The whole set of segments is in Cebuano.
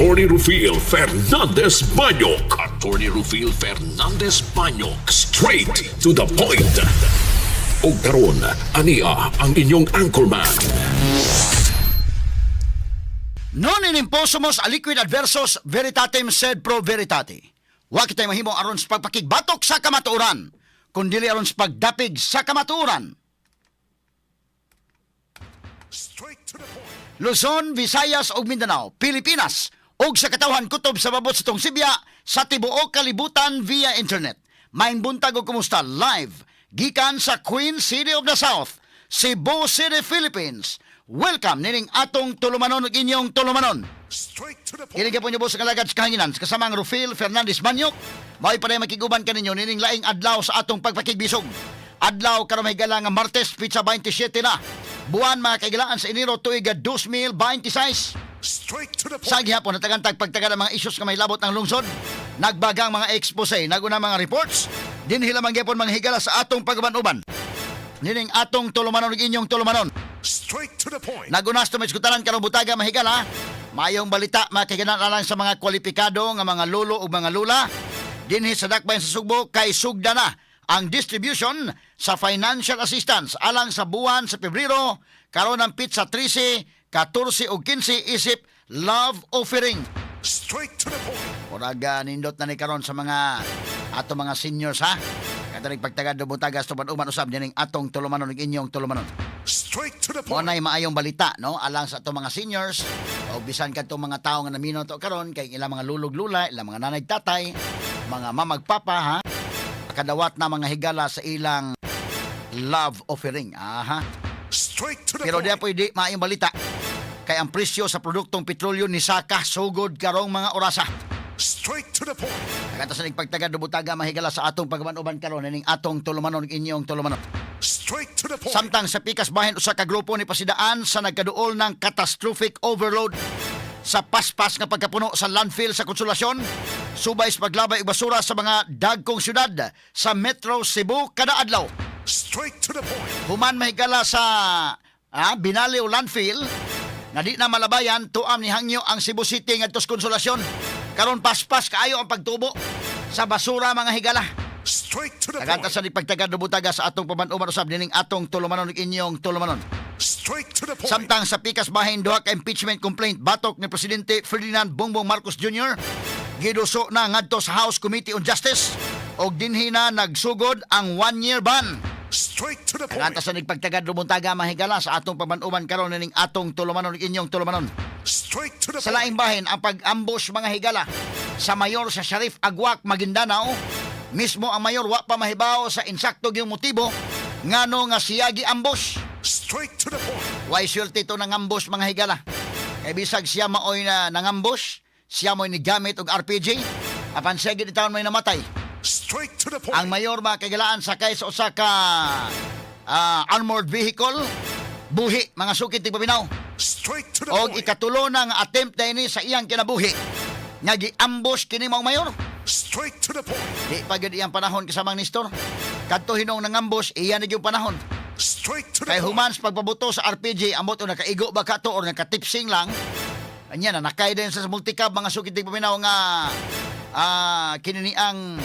Attorney Rufil Fernandez Banyok. Attorney Rufil Fernandez Banyok. Straight to the point. Og karon, ania ang inyong anchorman. Non enim possumus aliquid adversus veritatem sed pro veritate. Wa kitay mahimo aron sa pagpakigbatok sa kamatuoran, kundili aron sa pagdapig sa kamatuoran. Straight to the point. Luzon, Visayas ug Mindanao, Pilipinas ug sa katawhan kutob sa babot sa tungsibya sa tibuok kalibutan via internet. Maayong buntag ug kumusta live gikan sa Queen City of the South, Cebu City, Philippines. Welcome nining atong tulumanon ug inyong tulumanon. Straight to the point. Kini gyapon sa kalagad sa kahanginan kasamang Rufil Fernandez Manyok. Mao'y paday makiguban kaninyo nining laing adlaw sa atong pagpakigbisog. Adlaw karon, mga higala, nga Martes, pitsa 27 na buwan, mga kaigalaan, sa Enero, tuig 2026. Straight to the point. Sa gihapon natagantag pagtaga ng mga isyus nga may labot ng lungsod. Nagbagang mga expose, naguna mga reports. Dinhi lamang gyapon, mga higala, sa atong pag-uban-uban. Nining atong tulumanon ug inyong tulumanon. Straight to the point. Nagunas to may iskutaran karong butaga, mahigala. Mayong balita, mga kaigalaan, alang sa mga kwalipikado nga mga lolo ug mga lula dinhi sa Dakbayan sa Sugbo kay sugda na ang distribution sa financial assistance alang sa buwan sa Pebrero karon ang pitsa 13, 14 ug 15 isip love offering. Straight to the point. Murag nindot na ni karon sa mga ato mga seniors, ha. Katarig pagtagad do butagas tuban uman usab dining atong tulumanon ug inyong tulumanon. Straight to the Mo point. nay maayong balita, no, alang sa atong mga seniors o bisan kadtong mga tawo nga namino to karon kay ilang mga lulog lula, ilang mga nanay tatay, mga mamagpapa, ha. Kadawat na, mga higala, sa ilang love offering. Aha. Straight to the Pero point. di po di maayong balita kay ang presyo sa produktong petrolyo ni saka sugod karong mga orasa. Straight to the point. Nagata sa pagtagad butaga, mahigala, sa atong pagkaban-uban karon ining atong tulumanon, inyong tulumanon. Straight to the point. Samtang sa pikas bahin, usa ka grupo ni pasidaan sa nagkaduol ng catastrophic overload sa paspas nga pagkapuno sa landfill sa Konsolasyon subay sa paglabay og basura sa mga dagkong syudad sa Metro Cebu kada adlaw. Straight to the point. Human, mahigala, sa Binaliw landfill nga di na malabayan, tuam ni hangyo ang Cebu City ngadto sa Konsolasyon. Karon paspas kaayo ang pagtubo sa basura, mga higala. Straight to the Tagata point. sa pagtagad butaga sa atong paman-uman usab nining atong tulumanon ug inyong tulumanon. Straight to the point. Samtang sa pikas bahin, duha ka impeachment complaint batok ni Presidente Ferdinand Bongbong Marcos Jr. giduso na ngadto sa House Committee on Justice og dinhi na nagsugod ang 1 year ban. Straight to the point. Kaganta sa nagpagtagad rumuntaga, mahigala, sa atong paman-uman karon nining atong tulumanon ug inyong tulumanon. Straight to the Sa point. laing bahin, ang pag-ambush, mga higala, sa mayor sa Shariff Aguak, Maguindanao, mismo ang mayor wa pa mahibaw sa insakto yung motibo ngano nga siya gi-ambush. Straight to the point. Way swerte to nang ambush, mga higala. Kay bisag siya maoy na nangambush, siya mo'y nigamit og RPG, apan siya gid taon may namatay. Straight to the point. Ang mayor, mga kaigalaan, sakay sa usa ka armored vehicle, buhi, mga sukit tigpaminaw. Straight to the Og point. ikatulo na nga attempt na ini sa iyang kinabuhi nga gi-ambush kini maong mayor. Straight to the point. Di pa gyud iyang panahon, kasamang Nestor. Kadto hinong nangambush, iya na gyud panahon. Straight to the Kay point. human sa pagpabuto sa RPG, amot o nakaigo ba ka to or nakatipsing lang. Anya na nakay din sa multicab, mga sukit paminaw, nga kinini ang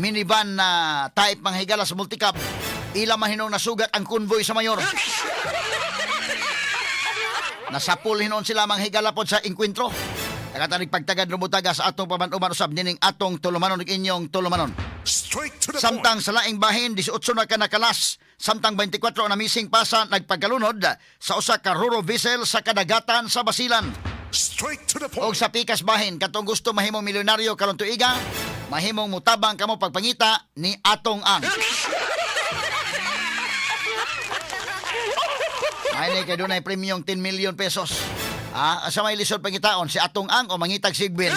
minivan na type, mga higala, sa multicab. Ila man hinong nasugat ang convoy sa mayor. Nasapul hinon sila, mga higala, pod sa enkwentro. Nakatanig pagtagad rumutaga sa atong paman-uman usab nining atong tulumanon ug inyong tulumanon. Straight to the point. Samtang sa laing bahin, 18 na ka nakalas. Samtang 24 na missing pa sa nagpagkalunod sa usa ka roro vessel sa kadagatan sa Basilan. Straight to the Og point. sa pikas bahin, katong gusto mahimong milyonaryo karon tuiga, mahimong mutabang kamo pagpangita ni Atong Ang. Ay ni kay dunay premyong 10 million pesos. Asa may lisod pangitaon, si Atong Ang o mangitag sigbin?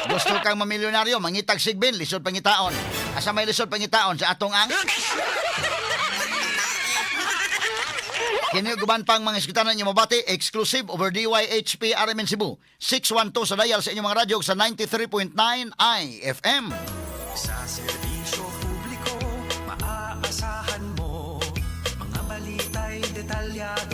Gusto kang mamilyonaryo, mangitag sigbin, lisod pangitaon. Asa may lisod pangitaon, si Atong Ang? Kini guban pang mga iskitanan niyo mabati exclusive over DYHP RMN Cebu 612 sa dial sa inyong mga radyo sa 93.9 IFM. Sa serbisyo publiko, maaasahan mo. Mga balita. Detalyado.